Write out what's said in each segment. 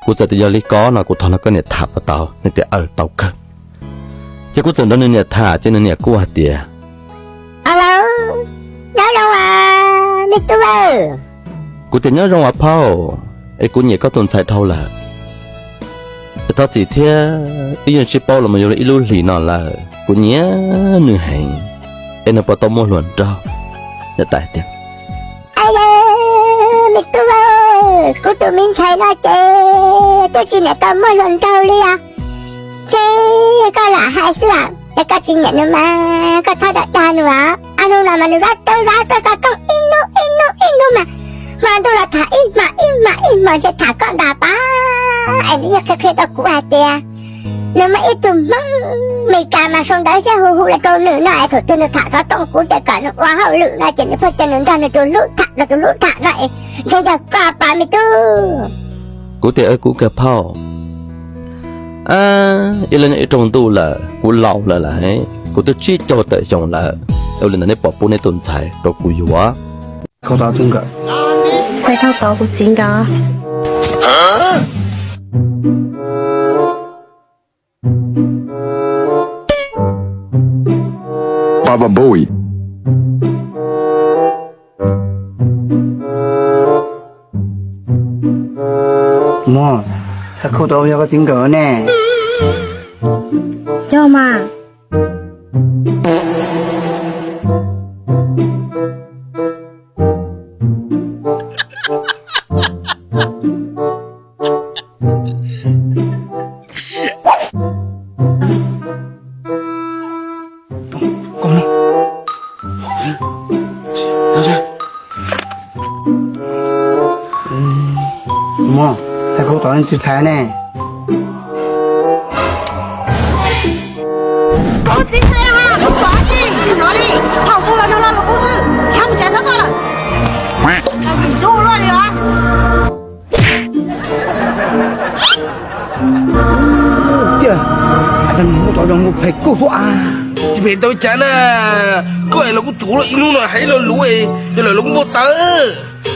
Kuv txawm tias yog li ko no kuv thov nrog koj niam tham puas tau? Nws tias aws, tau kawg. Ces kuv txawm nrog nws niam tham ces nws niam kuj hais tias, Alo, nyob zoo as me tub aw. Kuv tias nyob zoo as phauj, es kuv nyiam koj tus ntxhais dhau lawm. Es thov txim thiab, wb yeej sib paub los mus yog li ib lub hlis no lawm, kuv nyiam nws heev, es nws puas tau muaj hluas nraug? Niam tais tias, Aw, me tub aw, kuv tus me ntxhais no ces twb tsis niam tau muaj hluas nraug li os. Ces koj lam hais xwb, ces koj tsis nyiam nws mas koj txhob dag dag nws os. Ob hnub no mas nws zov rau zov koj xov tooj ib hnub ib hnub ib hnub mas, hmo ntuj los tham ib hmos ib hmos ib hmos ntshe tham koj ntag pab. Es nws yeej qhia qhia rau kuv hais tias nws muaj ib tug Hmoob Meskas mas sau ntawv thiab hu hu los rau nws no es thaum twg nws tham xov tooj kuv ces kom nws ua hauj lwm no ces nws pheej cia nws nrog nws tus hlub tham, nws tus hlub tham no es ntshe yog koj pab me tub. Kuv tias, Kuv kawg phauj. Ib leeg nyob ib rooj ntuj lawm, kuv laus lawm lawm, kuv twb tsib caug tawm xyoo lawm, ua li ntawd neb puas pub neb tus ntxhais rau kuv yuav? Khau tod kuv txiv nkawd. Muag, thaum khau tod yog koj txiv nkawd ne? Yog mas. Muag, thaum khau tod tsis txhais ne. Tiag, mus tod zoo mus phem kuj hu a. Tsis phem tau cas na, koj es los kuj tsuav ib hnub no hais lo lus, yog lawm los kuj npau taws.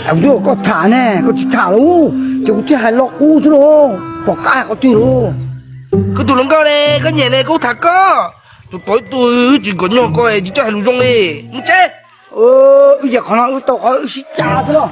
Kuv twb kom koj tham ne, koj tsis tham lauj, ces kuv thiaj hais lo qub xwb lauj, pom qab hais qhov twg lauj. Koj tus hluas nkauj ne, koj nyiam ne, koj tham koj. Tus tod ib tug tsis kom nyob koj tsis coj hais lus zoo li, mus tsev. Wb ces qhov no wb tau qhov wb sib cav xwb lauj.